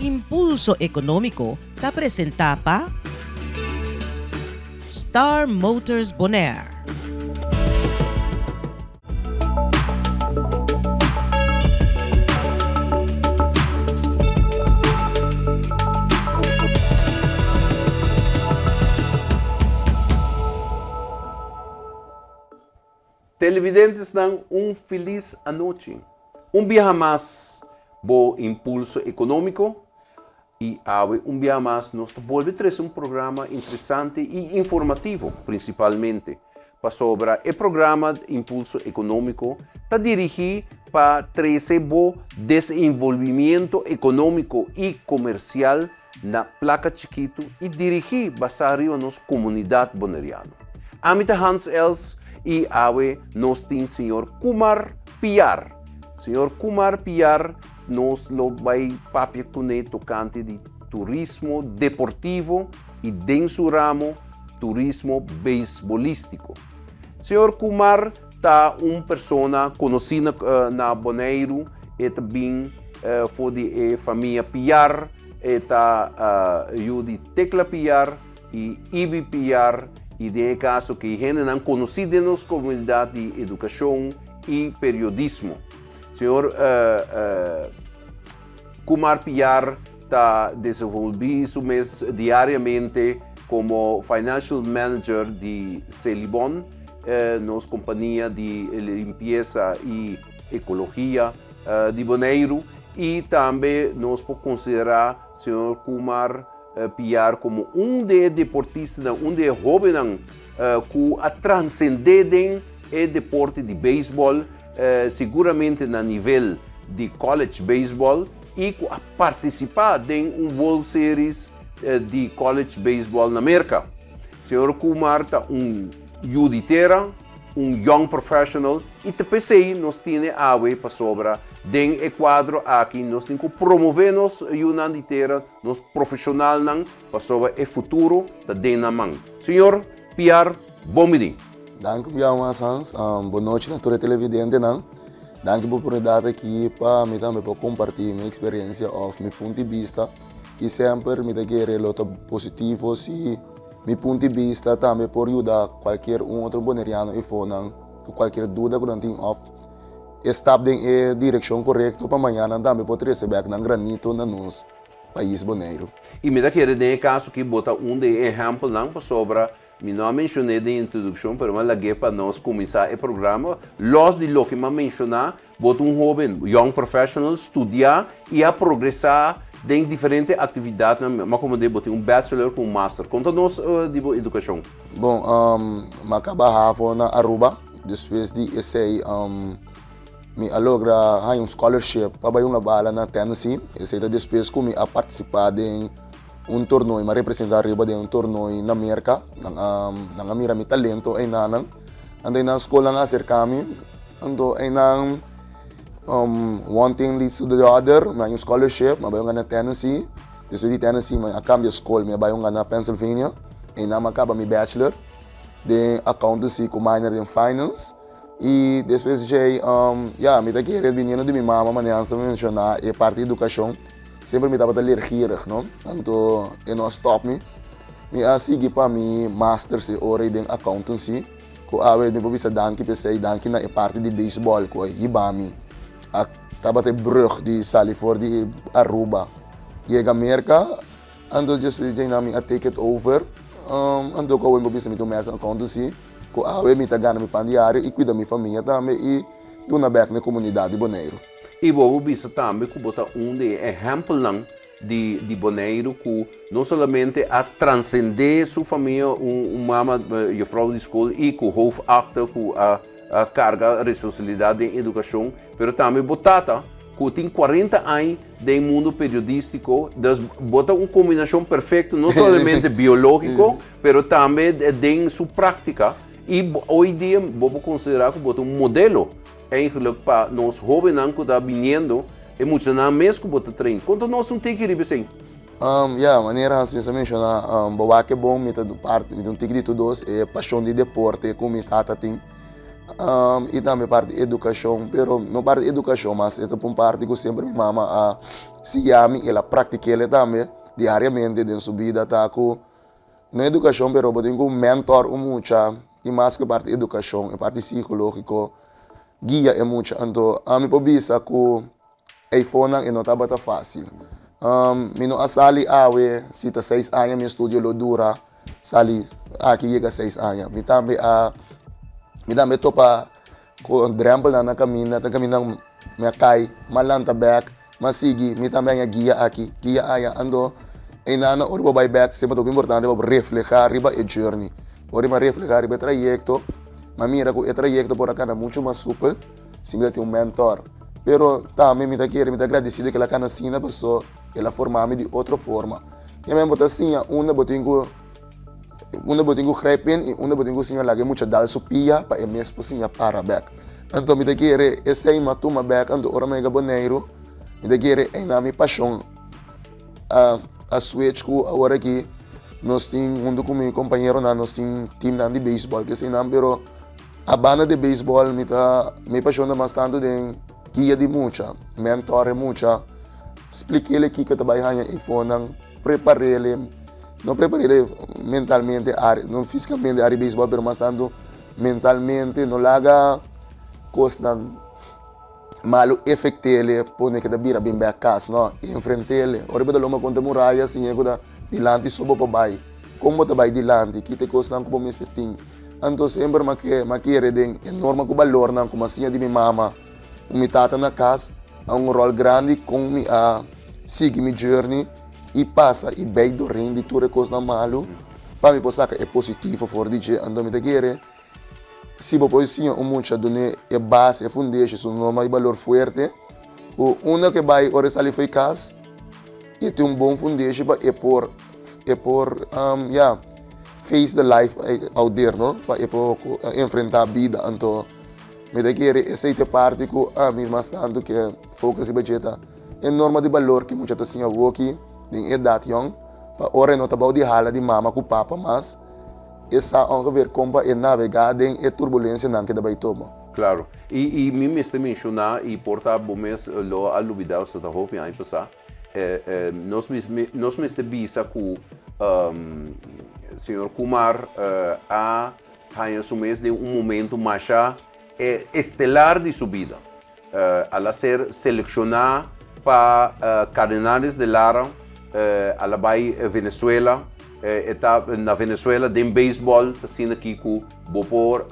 Impulso Ekonómiko ta presentá pa Star Motors Bonaire. Televidentesnan un felis anochi. Un biaha mas bo Impulso Economico y awe un biaha mas nos ta bolbe trece un programa interesante y informativo principalmente pasobra e programa Impulso Economico ta dirigi pa trece bo desenvolvimiento economico y comercial na placa chikito y dirigi basa riba nos comunidad Boneriano. Ami ta Hans Els y awe nos tin señor Kumar Piar. Señor Kumar Piar nos lo bay papia cune tocante di turismo deportivo y den su ramo turismo beisbolistico. Señor Kumar ta un persona conoci na Boneiru, e ta bin For di e famia Piar e ta yu di Tecla Piar i Ibi Piar i den e kaso ki hendenan konosí den nos komunidat di edukashon i periodismo. Señor Kumar Piar ta desenvolví su mes diariamente komo Financial Manager di Selibon, nos kompania di limpiesa i ekologia. di Boneiru i tambe nos por konsiderá señor Kumar Piar komo un di e deportistanan, un di e hóbennan ku a transendé den e deporte di beisbòl, siguramente na nivel di college beisbòl i ku a partisipá den un World Series di college beisbòl na Merka. Señor Kumar ta un yu di tera. un young professional y ta pesey nos tine awe pasobra den e cuadro aki nos tin cu promove nos yunan di tera, nos profesionalnan pasobra e futuro ta den nan man. Señor Piar, bon bini. Danki un biaha mas Hans. Bon nochi na tur e televidentenan. Danki pa oportunidat aki pa mi tambe por comparti mi experiencia of mi punto di bista y semper mi ta kere lo ta positivo si Mi punto di bista tambe por yuda cualkier un otro Boneriano efonan cu cualkier duda cu nan tin of e stap den e direccion corecto pa mañana nan tambe por trece bek nan granito na nos pais Boneiru. Y mi ta kere den e caso aki bo ta un di e ehempelnan pasobra mi no a mencion'é den introduccion pero mi a lag'é pa nos cuminsa e programa los di loke mi a menciona Bo ta un hoben, young professional, studia y a progresa den diferente actividadnan. Ma como de bo tin un bachelor cu un master. Conta nos di bo educacion. Bon, mi a caba havo na Aruba. Despues di esey mi a logra haña un scholarship pa bay hunga bala na Tennessee. Esey ta despues cu mi a participa den un tornooi, mi a representa Aruba den un tornooi na Merca. Nan a nan a mira mi talento eynanan. Anto eynan scolnan a acerca mi. Anto einan one thing leads to the other, mi a haña un scholarship, mi a bai hunga na Tennessee, despues di Tennessee mi a cambia school, mi a bai hunga na Pennsylvania, einan mi a caba mi bachelor den accountancy cu minor den finance, y despues djei ya mi ta kere biniendo di mi mama manera nan sa menciona e parti di educacion, semper mi tabata leergierig no, anto e no a stop mi, mi a sigui pa mi masters e ora den accountancy. Ku awe mi por bisa danki p'esei, danki na e parti di beisbòl ku a hiba mi. A tabata e brùg di sali for di Aruba yega Merka, anto despues dje nan mi a take it over, anto ku awe mi por bisa mi ta un mèsa accountancy ku awe mi ta gana mi pan diario i kuida mi famia tambe i duna bèk na e komunidat di Boneiru. I bo por bisa tambe ku bo ta un di e ehèmpelnan di di Boneiru ku no solamente a transendé su famia, un un mama juffrouw di skol i ku hoofdakte ku a a karga responsabilidat den edukashon, pero tambe bo tata ku tin kuarenta aña den mundu periodístiko, dus bo ta un kombinashon perfekto no solamente biológiko pero tambe den su práktika i hoy dia bo por konsiderá ku bo ta un modelo Eigenlijk pa nos hobennan ku ta biniendo, e muchanan mes ku bo ta train. Konta nos un tiki riba esei. Ya, manera Hans mes a menshoná, bo wak e bon, mi ta parti, mi ta un tiki di tur dos, e pashon di deporte ku mi tata tin. I tambe parti edukashon, pero no parti edukashon mas, e ta un parti ku semper mi mama a siña mi, el a praktik'é tambe diariamente den su bida ta ku no edukashon pero bo tin ku mentor un mucha i mas ku e parti edukashon, e parti sikológiko, guia e mucha. Anto ami por bisa ku eifonan e no tabata fásil. Mi no a sali awe si ta seis aña mi estudio lo dura. Sali aki yega seis aña. Mi tambe a mi tambe topa ku drèmpelnan na kaminda, ta kaminda mi a kai, mi a lanta bèk, mi a sigui, mi tambe a haña guia aki, guia aya. Anto einan ora bo bai bèk semper ta hopi importante pa bo reflehá riba e journey. Ora mi a reflehá riba e trayekto, mi a mira ku e trayekto por a kana muchu mas supel si mi ta tin un mentor. Pero tambe mi ta kere, mi ta agradesido ku el a kana asina pasobra el a forma mi di otro forma. Ya men bo ta siña unda bo tin ku unda bo tin ku grijp in i unda bo tin ku siña laga e mucha dal su pia pa e mes por siña para bek. Anto mi ta kere esei mi a tuma bek anto ora mi a yega Boneiru mi ta kere einan mi pashon a a switch ku awor aki nos tin huntu ku mi kompañeronan nos tin teamnan di beisbòl keseinan pero a banda di beisbòl mi ta mi pashon ta mas tantu den guia di mucha, mentor e mucha. Splik'é kiko ta bai haña e fonan, prepar'é, no prepar'é mentalmente, no físikamente ari beisbòl, pero mas tantu mentalmente, no laga kosnan malu efekt'é pone ke ta bira bin bèk kas, no, enfrent'é. Ora bo ta loma kontra muraya, siña ku ta dilanti so bo por bai. Kon bo ta bai dilanti? Kita e kosnan ku bo mester tin. Anto semper mi a kere den e norma ku balornan ku mi a siña di mi mama. Ku mi tata na kas a un ròl grandi kon mi a sigui mi journey i pasa i bei dorin di tur e kosnan malu pa mi por saka e positivo for di dje. Anto mi ta kere si bo por siña un mucha dun'é e base, e fundeshi, su norma i balor fuerte ku unda ku e bai ora e sali for e kas e tin un bon fundeshi pa e por e por ya face the life out there no pa e por enfrenta bida. Anto. Mi ta kere esei ta e parti ku ami mas tantu ke focus riba dje ta e norma di balor ku mucha ta siña awoki den e edat yòn pa ora e no ta bou di hala di mama ku papa mas e sa ongeveer kon pa e nabegá den e turbulensianan ke ta bai tuma. Claro. Y y mi mester menciona y por ta bo mes lo a lubida o ta hopi aña pasa, nos nos mester bisa cu señor Kumar a Haña su mes den un momento masha estelar di su bida. Al a ser selecciona pa Cardenales de Lara, al a bay Venezuela. E ta na Venezuela den baseball ta asina aki cu bo por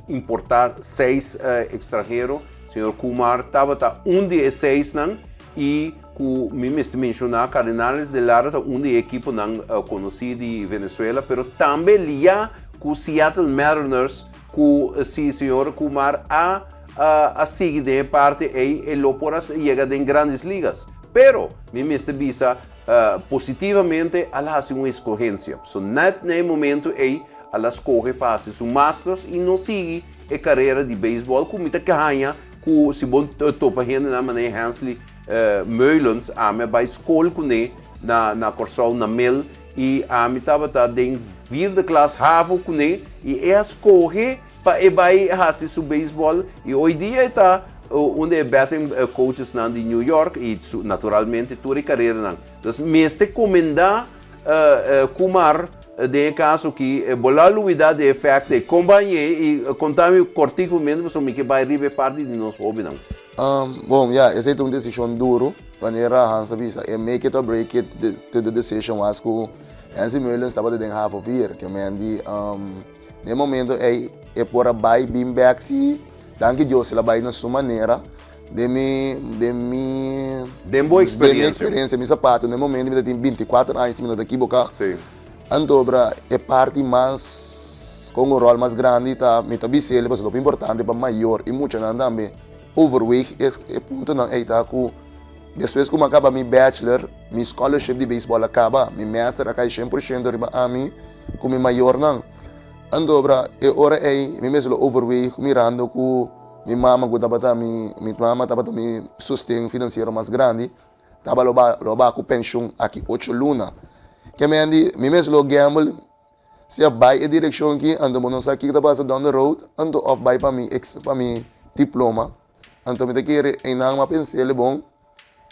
importa seis extranhero. Señor Kumar tabata un di e seisnan y cu mi mester menciona Cardenales de Lara ta un di e equiponan conoci di Venezuela, pero tambe lia cu Seattle Mariners cu si señor Kumar a a sigui den e parti ey e lo por a yega den Grandes Ligas. Pero mi mester bisa positivamente al haci un escogencia. So net na e momento ey al a scoge pa haci su masters y no sigui e carera di baseball cu mi ta haña cu si bo topa hendenan manera Hensley Meulens ami a bay scol cune na na Corsou na Mil y ami tabata den vierde klas havo cune y e a scoge pa e bay haci su baseball y hoy dia e ta un di e batting coachesnan di New York y su naturalmente tur e careranan. Dus mester comenda Kumar den e caso aki bo la lubida di e facto e compañe y conta mi cortico momento pasobra mi ke bay riba e parti di nos hobennan. Bon, ya, esei ta un desishon duru. Manera Hans a bisa, e make it or break it to the decision was ku Hensley Meulens tabata den half of year. Ke men di, den e momento ei e por a bai bin bek si, danki Dios el a bai na su manera. Den mi, den mi. Den bo eksperensia. Den mi eksperensia, mi sapato, den e momento mi ta tin bintikuater aña si mi no ta kiboká. Si. Anto bra, e parti mas, kon un ròl mas grandi ta, mi ta bisa el pasobra ta hopi importante pa mayor i muchanan tambe overweeg e e puntonan ei ta ku despues ku mi a kaba mi bachelor, mi scholarship di beisbòl a kaba, mi master a kai shen por shento riba ami ku mi mayornan. Anto bra, e ora ei mi mester lo overweeg mirando ku mi mama ku tabata mi mi mama tabata mi sosten finansiero mas grandi. Taba lo ba lo ba ku penshun aki ocho luna. Ke men di mi mes lo gamble. Sea bai e direkshon aki, anto bo no sa kiko ta pasa down the road, anto òf bai pa mi ex pa mi diploma. Anto mi ta kere einan mi a pens'el bon,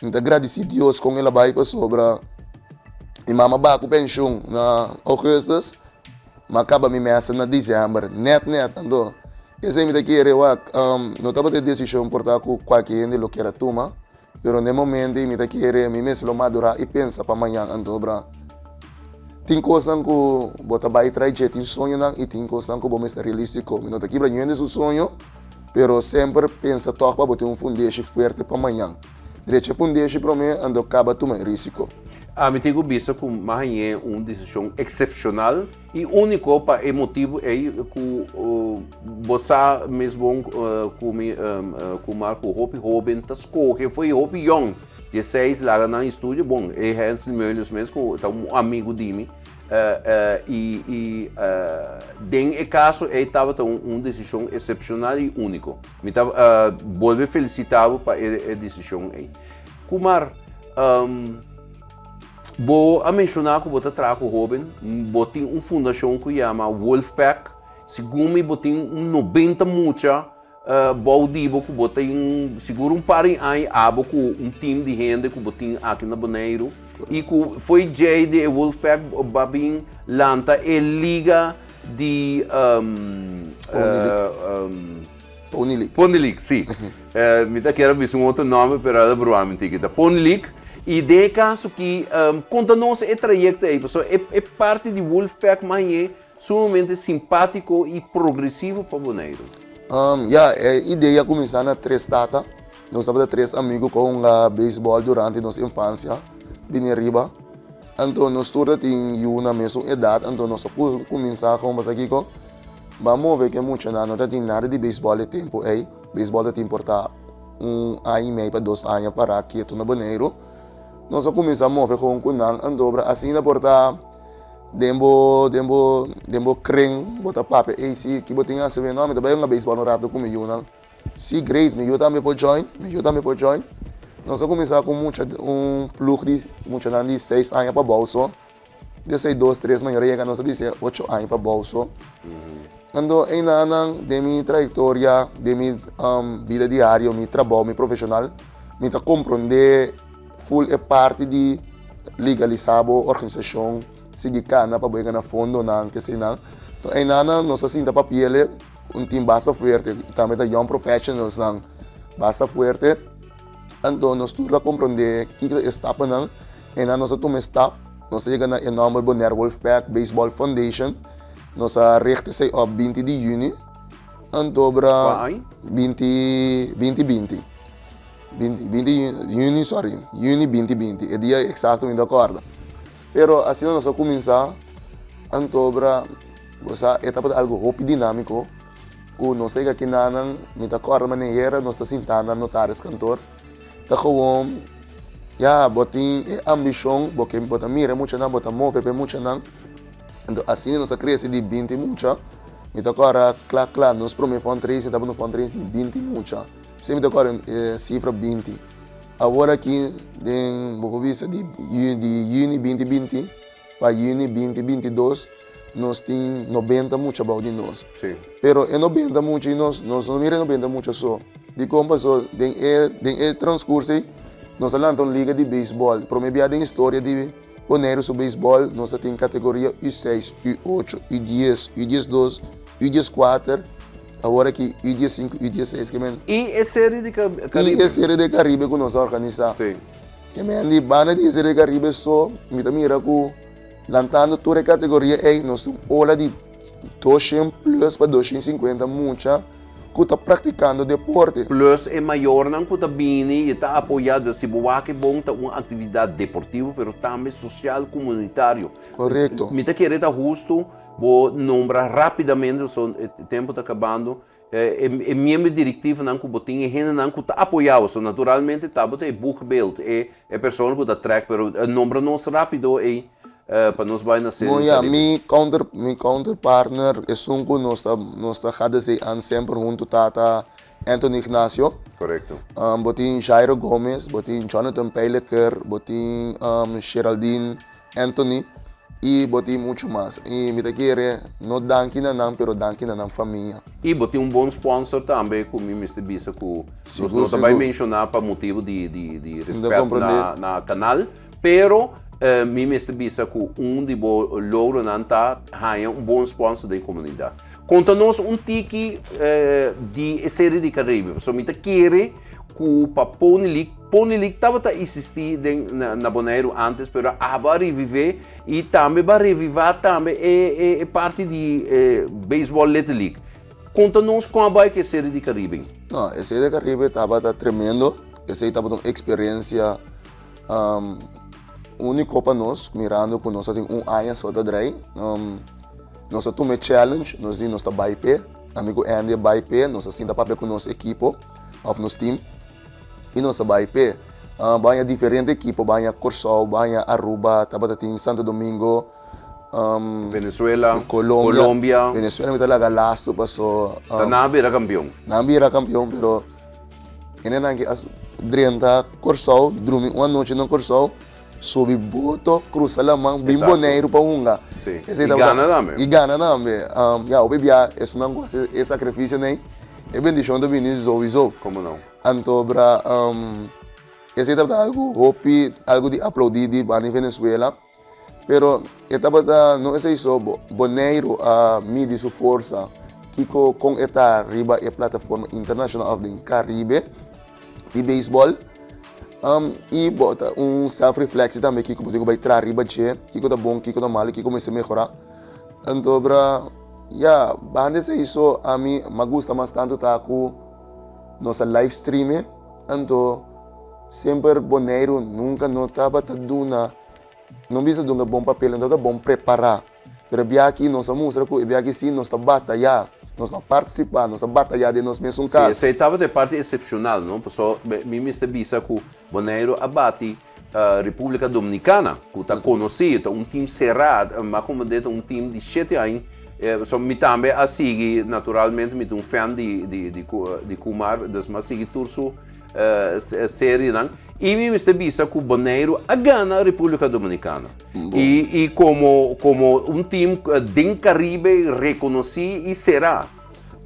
mi ta gradisí Dios kon el a bai pasobra mi mama a baha ku penshun na ougùstùs, mi a kaba mi mèster na desèmber, nèt nèt. Anto esei mi ta kere wak no tabata e desishon por ta ku kualke hende lo kier a tuma, Pero n'e momento ei mi ta kere mi mes lo madurá i pensa pa mañan. Anto bra, tin kosnan ku bo ta bai trai dje, tin soñonan i tin kosnan ku bo mester realístiko. Mi no ta kibra niun hende su soño, pero semper pensa tòg pa bo tin un fundeshi fuerte pa mañan. Drecha e fundeshi promé, anto kaba tuma e rísiko. Ami tin ku bisa ku mi a hañ'é un desishon eksepshonal I úniko pa e motibu ei ku bo sa mes bon ku mi ku Marco hopi hóben ta skohe fo'i hopi yòn dieseis laga nan estudio bon e Hansel Meulius mes ku ta un amigu di mi i i den e kaso ei tabata un desishon esepshonal i úniko mi ta bolbe felisita bo pa e desishon ei Kumar. Bo a menshoná ku bo ta traha ku hóben, bo tin un fundashon ku yama Wolfpack, segun mi bo tin un 90 mucha bou di bo ku bo tin sigur un par di aña abo ku un tim di hende ku bo tin aki na Boneiru i ku fo'i djei di e Wolfpack bo a bin lanta e liga di Pony League. Pony League, sí. Mi ta kier a bisa un otro nomber, pero a brua mi tiki. Ta Pony League. I den e kaso ki, konta nos e trayekto ei, pasobra e e parti di Wolfpack mañe sumamente simpátiko i progresivo pa Boneiru. Ya, e idea a kuminsá na tres tata. Nos tabata tres amigu ku a hunga beisbòl durante nos infansia bini ariba. Anto nos tur ta tin yu na mesun edat, anto nos a kuminsá kon pasa kiko? Ban move ku e muchanan no ta tin nada di beisbòl e tempu ei. Beisbòl ta tin por ta un aña i mei pa dos aña pará ketu na Boneiru. Nos a kuminsá move kon ku nan andobra asina por ta den bo den bo den bo kren bo ta papia ei si ki bo tin hasi no mi ta bai hunga beisbòl un ratu ku mi yunan. Si great mi yu tambe por join mi yu tambe por join. Nos a kuminsá ku mucha un plug di muchanan di seis aña pa bou so. Desei dos tres mayor a yega nos a bisa ocho aña pa bou so. Anto einanan den mi trayectoria, den mi bida diario, mi trabou, mi profesional, mi ta comprende full e parti di legalisa bo organisacion, sigui cana pa bo yega na fondonan, kesenan. Anto einanan nos a sinta papiele un team basta fuerte, tambe ta young professionals nan basta fuerte. Anto nos tur a comprende kiko ta e stapnan. Einan nos a tuma e stap, nos a yega na e nomber Bonaire Wolfpack Baseball Foundation. Nos a richt esei op 20 di juni, anto bra Kua aña? 20, 2020. 20, 20 juni, sorry, juni 2020, e dia eksakto mi no ta kòrda. Pero asina nos a kuminsá, anto bra bo sa e tabata algu hopi dinámiko ku nos a yega kinanan, mi ta kòrda manera nos ta sintá na notaris kantor. Ta gewoon, ya, bo tin e ambishon, bo ke, bo ta mira e muchanan, bo ta move pa e muchanan. Anto asina nos a krese di 20 mucha, mi ta kòrda kla kla nos promé fundraising tabata un fundraising di 20 mucha. P'esei mi ta kòrda e sifra 20. Awor aki den, bo por bisa di di yüni 20 binti pa yüni 20 22 nos tin 90 mucha bou di nos. Sí. Pero e 90 mucha di nos, nos no mira e 90 mucha so. Dikon? Paso den e den e transcurso ei nos a lanta un liga di beisbòl. Promé bia den historia di Boneiru su beisbòl nos a tin kategoria U seis, U ocho, U dies, U diesdos, U dieskuater, awor aki U diesinku, U diesseis. Ke men. I e Serie di Karibe. I e Serie di Karibe ku nos a organisá. Sí. Ke men di banda di e Serie di Karibe so mi ta mira ku lantando tur e kategoria ei nos tin un ola di 200 plus pa 250 mucha ku ta praktikando deporte. Plus e mayornan ku ta bini i ta apoyá, dus si bo wak e bon ta un aktividat deportivo pero tambe sosial komunitario. Korekto. Mi ta kere ta hustu bo nombra rápidamente pasobra e tempu ta kabando e miembro direktivonan ku bo tin e hendenan ku ta apoyá bo. So naturalmente tabata e boegbeeld e persona ku ta trèk pero nombra nos rápido ei Pa nos bai na Bon ya, mi counter mi counterpartner esun ku nos ta nos ta GDC an semper huntu ta ta Anthony Ignacio. Korekto. Bo tin Jairo Gomez, bo tin Jonathan Pijleker, bo tin Geraldine Anthony. I bo tin muchu mas. I mi ta kere no danki na nan pero danki na nan famia. I bo tin un bon sponsor tambe ku mi mester bisa ku nos no ta bai menshoná pa motibu di di respèt na kanal, pero mi mester bisa ku un di bo logronan ta haña un bon sponsor den komunidat. Konta nos un tiki di e Serie di Caribe, pasobra mi ta kere ku pa Pony League, Pony League tabata existi den na Boneiru antes pero abo a revive y tambe ba reviva tambe e e parti di e baseball Little League. Conta nos con a bai cu e Serie di Caribe. No, e Serie di Caribe tabata tremendo, esey tabata un experiencia unico pa nos mirando cu nos a tin un aña so ta drai. Nos a tuma e challenge, nos di nos ta bai p'e, ami cu Andy a bai p'e, nos a sinta papia cu nos ekipo of nos team. I nos a bai p'e. Baña diferente ekipo, baña Kòrsou, baña Aruba, tabata tin Santo Domingo, Venezuela, Colombia. Venezuela mi ta laga lastu paso. Ta nan a bira kampion. Nan a bira kampion pero hendenan ke a drenta Kòrsou, drumi un anochi na Kòrsou, subi boto, krusa laman, bin Boneiru pa hunga. Sí. I gana tambe. I gana tambe. Ya, hopi bia esunnan ku hasi e sakrifisio nei, e bendishon ta bini souiso. Komo no? Anto bra esei tabata algu hopi, algu di aplaudí di banda di Venezuela, pero e tabata no esei so, Boneiru a midi su forsa kiko kon e ta riba e plataforma internashonal òf den Karibe di beisbòl i bo ta un self refleksi tambe kiko bo tin ku bai traha riba dje, kiko ta bon, kiko ta malu, kiko mester mehorá. Anto bra ya banda esei so ami a gusta mas tantu ta ku. Nos a live stream e, anto semper Boneiru nunka no tabata duna, no bisa duna bon papel, no tabata bon prepará. Pero e biaha aki nos a mustra ku e biaha aki si nos ta batayá, nos no a partisipá, nos a batayá den nos mesun Sí, kas. esei tabata e parti eksepshonal, no? Pasobra mi mester bisa ku Boneiru a bati Repúblika Dominikana, ku ta konosí, ta un tim será, m'a komprendé ta un tim di shete aña. So mi tambe a sigui, naturalmente mi ta un fan di di di di Kumar, dus m'a sigui tur su serienan. I mi mester bisa ku Boneiru a gana Repúblika Dominikana. I i komo komo un tim den Karibe rekonosí i será.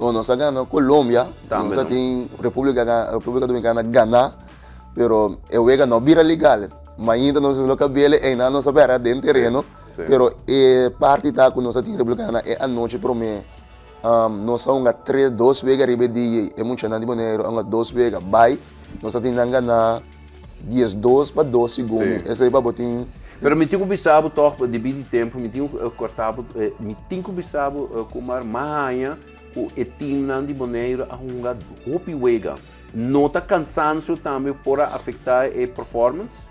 No, nos a gana Colombia, nos a tin Repúblika Repúblika Dominikana gana. Pero e wega no bira legal. Mainta nos lo cabele einan nos a bera den tereno. Pero e parti ta cu nos a tin Republicana e anochi prome. Nos a hunga tres, dos wega riba e dia. E muchanan di Boneiru a hunga dos wega. Bai, nos a tin nan gana 12-2 segun mi. Esei pa bo tin. Pero mi tin cu bisa bo toch, debi di tempo, mi tin cu corta bo, mi tin cu bisa bo, Kumar, maña cu e teamnan di Boneiru a hunga hopi wega. No ta cansancio tambe por a afecta e performance?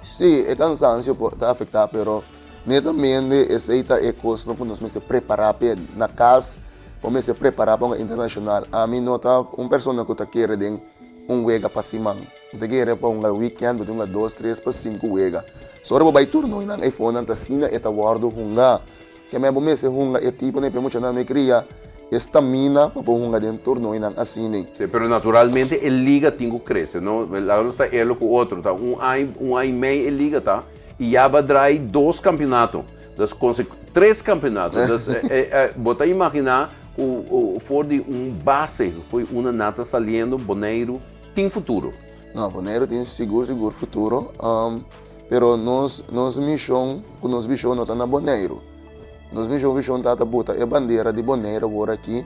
Sí, e cansancio por ta afecta, pero netamente esey ta e cosnan cu nos mester prepara p'e na cas, bo mester prepara pa un internacional. Ami no ta un persona cu ta kere den un wega pa siman. Mi ta kere pa hunga weekend, bo tin hunga dos, tres pa sinku wega. So ora bo bay torneonan eyfonan ta asina e ta wordo hunga. Keme bo mester hunga e tipo nei p'e muchanan mi kria e stamina pa por hunga den tornoinan asina. Sí, pero naturalmente e liga tin ku krese, no? Laga nos ta elo ku otro, ta un aña, un aña i mei e liga ta, i ya ba drai dos kampeonato, dus konse tres kampeonato, dus bo ta imaginá ku for di un base for di unda nan ta saliendo Boneiru tin futuro. No, Boneiru tin sigur sigur futuro. Pero nos nos mishon ku nos vishon no ta na Boneiru. Nos mishon vishon ta ta buta e bandera di Boneiru awor aki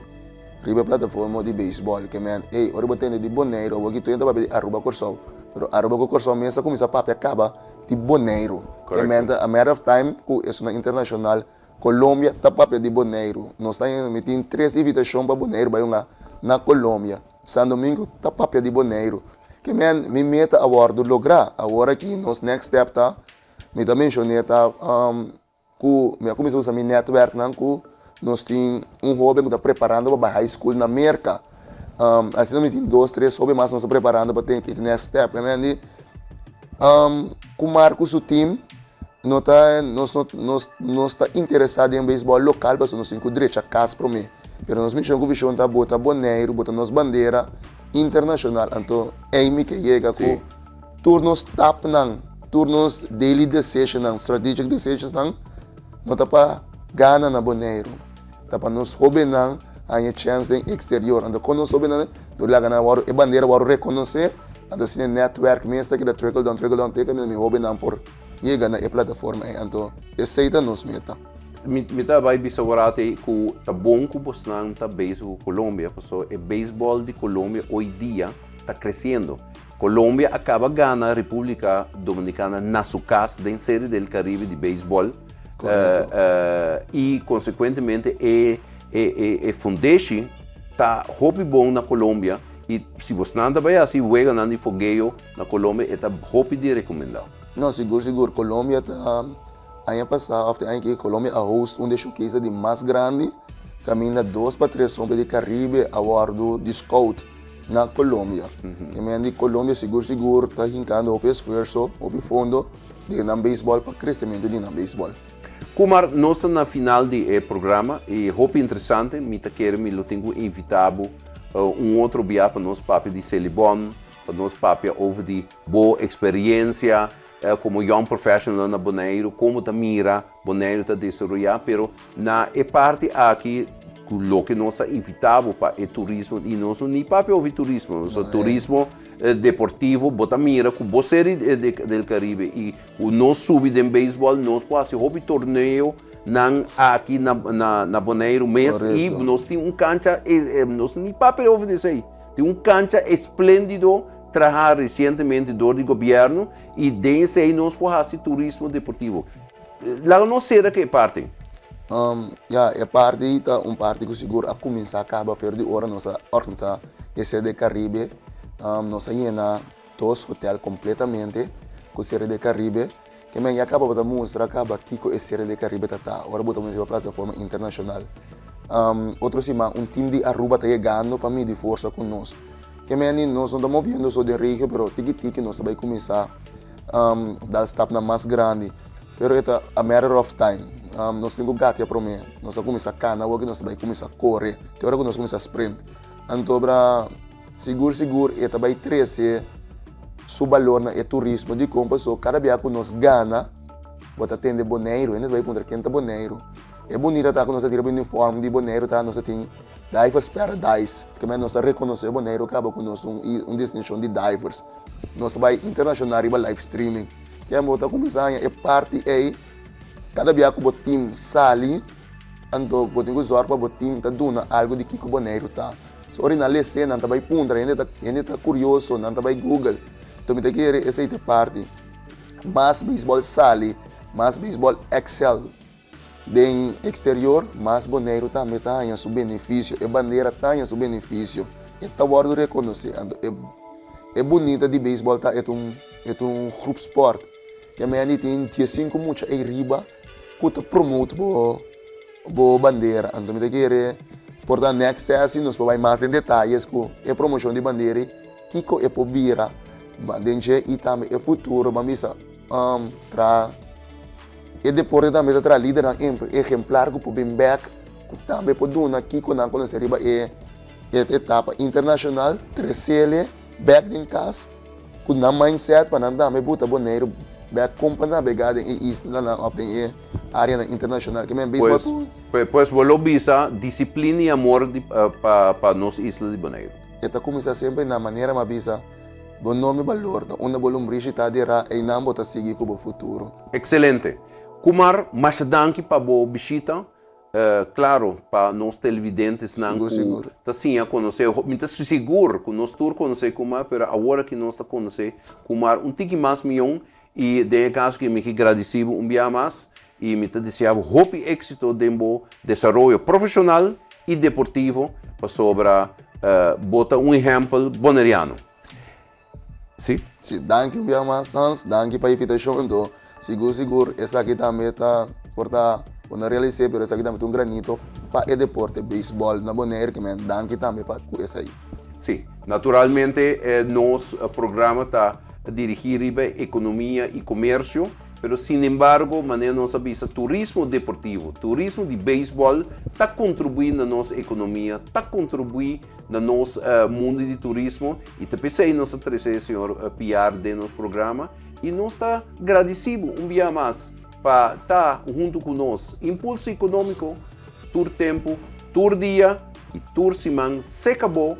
riba e plataforma di beisbòl. Ke men, ey, ora bo tende di Boneiru awor aki tur hende ta papia di Aruba Kòrsou. Pero Aruba ku Kòrsou mes a kuminsá papia kaba di Boneiru. Ke men ta a matter of time ku esunnan internashonal Colombia ta papia di Boneiru. Nos ta mi tin tres invitashon pa Boneiru bai hunga na Colombia. San Domingo ta papia di Boneiru. Ke men mi meta a wòrdu lográ. Awor aki nos next step ta, mi ta menshoné ta ku mi a kuminsá usa mi netwerknan ku nos tin un hóben ku ta preparando pa bai high school na Merka. Asina mi tin dos tres hóben mas nos ta preparando pa take e next step. Ke men di ku Marco su team no ta nos no nos nos ta interesá den beisbòl lokal pasobra nos tin ku drecha kas promé. Pero nos mishon ku vishon ta bota Boneiru, bota nos bandera internashonal. Anto ei mi ke yega ku tur nos stapnan, tur nos daily decisionnan, strategic decisionsnan. No ta pa gana na Boneiru, ta pa nos hóbennan haña chèns den eksterior. Anto kon nos hóbennan dor laga nan wòrdu e bandera wòrdu rekonosé, anto asina e nètwèrk mes ta keda trickle down, trickle down te kaminda mi hóbennan por yega na e plataforma ei. Anto esei ta nos meta. Mi ta bai bisa wòrdu ei ku ta bon ku bosnan ta bezig ku Colombia, pasobra e beisbòl di Colombia oy dia ta kresiendo. Colombia a caba gana Republica Dominicana na su cas den Serie del Caribe di beisbol y consecuentemente e e fundeshi ta hopi bon na Colombia y si bosnan ta bay haci weganan di fogeo na Colombia e ta hopi di recomenda. No, sigur sigur Colombia ta aña pasa of te aña aki Colombia a host un di e showcase di mas grandi caminda dos pa tres hombre di Caribe a wordo di scout. na Colombia. E men di Colombia sigur sigur ta hincando hopi esfuerso, hopi fondo den nan beisbol pa crecemento di nan beisbol. Kumar, nos ta na final di e programa y hopi interesante, mi ta kere mi lo tin cu invita bo un otro bia pa nos papia di Selibon, pa nos papia over di bo experiencia como young professional na Boneiru, como ta mira Boneiru ta desaroya, pero Na e parti aki ku loke nos a invitá bo pa e turismo i nos no ni papia over turismo, nos a turismo deportivo, bo ta mira ku bo Serie del Caribe i ku nos subi den beisbòl nos por hasi hopi torneo nan aki na na Boneiru mes i nos tin un kancha nos no ni papia over di esei, tin un kancha esplendido traha resientemente dor di gobièrnu i den esei nos por hasi turismo deportivo. Laga nos sera ku e parti. Ya, e parti ta un parti ku sigur a kuminsá kaba for di ora nos a organisá e Serie del Caribe. Nos a yena dos hotel kompletamente ku Serie del Caribe. Ke men ya kaba bo ta mustra kaba kiko e Serie del Caribe ta ta ora bo ta pone riba plataforma internashonal. Otro siman un tim di Aruba ta yegando pa midi forsa ku nos. Ke men di nos no ta moviendo so den regio pero tiki tiki nos ta bai kuminsá. Dal stapnan mas grandi, pero e ta a matter of time. Nos tin ku gatia promé, nos a kuminsá kana awor ku nos ta bai kuminsá kore, te ora ku nos kuminsá sprint. Anto bra sigur sigur e ta bai trese su balor na e turismo. Dikon? Pasobra kada bia ku nos gana, bo ta tende Boneiru, hende ta bai puntra ken ta Boneiru. E bunita ta ku nos a tira uniform di Boneiru ta nos a tin Divers Paradise, keme nos a rekonosé Boneiru kaba ku nos un destinashon di divers. Nos ta bai internashonal riba live streaming. Ke bo ta kuminsá haña e parti ei kada bia ku bo tim sali, anto bo tin ku zòrg pa bo tim ta duna algu di kiko Boneiru ta. So ora nan les'é nan ta bai puntra, hende ta hende ta kurioso, nan ta bai google. Anto mi ta kere esei ta e parti. Mas beisbòl sali, mas beisbòl excel. Den exterior, mas Boneiru tambe ta haña su benefisio, e bandera ta haña su benefisio, e ta wòrdu rekonosé. Anto e e bunita di beisbòl ta e ta un e ta un groepsport. Ke mende tin diesinku mucha ei riba ku ta promote bo bo bandera. Anto mi ta kere por ta next sesi nos por bai mas den detayes ku e promoshon di bandera ei, kiko e por bira den dje i tambe e futuro ban bisa traha. E deporte tambe ta traha lidernan ehemplar ku por bin bèk, ku tambe por duna kiko nan konosé riba e etapa internashonal, tresele bèk den kas ku nan mindset pa nan tambe buta Boneiru bèk kon pa nabegá den e islanan òf den e áreanan internashonal. Ke men beisbòl Pues, pues bo lo bisa disiplina i amor di pa nos isla di Boneiru. E ta kuminsá semper na manera mi a bisa. Bo nome balor ta unda bo lombrishi ta derá, einan bo ta sigui ku bo futuro. Excelente. Kumar, masha danki pa bo bishita. Claro, pa nos televidentesnan ku ta siña konosé, mi ta sigur ku nos tur konosé Kumar, pero awor aki nos ta konosé Kumar un tiki mas mion i den e kaso aki mi ke gradisí bo un bia mas i mi ta deseá bo hopi éksito den bo desaroyo profeshonal i deportivo pasobra bo ta un ehèmpel boneriano. Sí. Sí, danki un bia mas Hans, danki pa invitashon. Anto sigur sigur esaki tambe ta por ta bo no realis'é pero esaki tambe ta un granito pa e deporte beisbòl na Bonaire ke men danki tambe pa ku esei. Sí, naturalmente nos programa ta dirigí riba ekonomia i komersio. Pero sinembargo, manera nos a bisa, turismo deportivo, turismo di beisbòl ta kontribuí na nos ekonomia, ta kontribuí na nos mundu di turismo i ta p'esei nos a trese señor Piar den nos programa i nos ta gradisí bo un bia mas. pa ta huntu ku nos. Impulso Ekonómiko tur tempu, tur dia i tur siman seka bo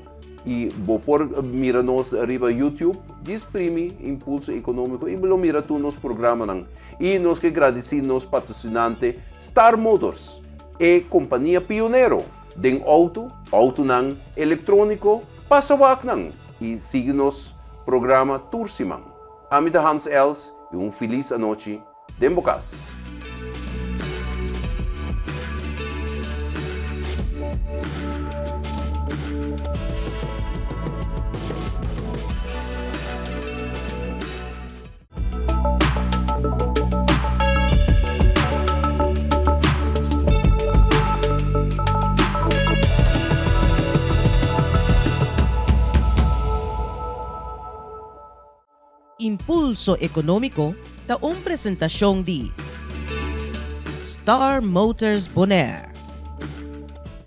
i bo por mira nos riba YouTube di sprimi Impulso Ekonómiko i bo lo mira tur nos programanan. I nos ke gradisí nos patrosinante Star Motors, e kompania pionero den outo, outonan elektróniko, pasa wak nan i sigui nos programa tur siman. Ami ta Hans Els i un filis anochi den bo kas. Impulso Ekonómiko ta un presentashon di Star Motors Bonaire.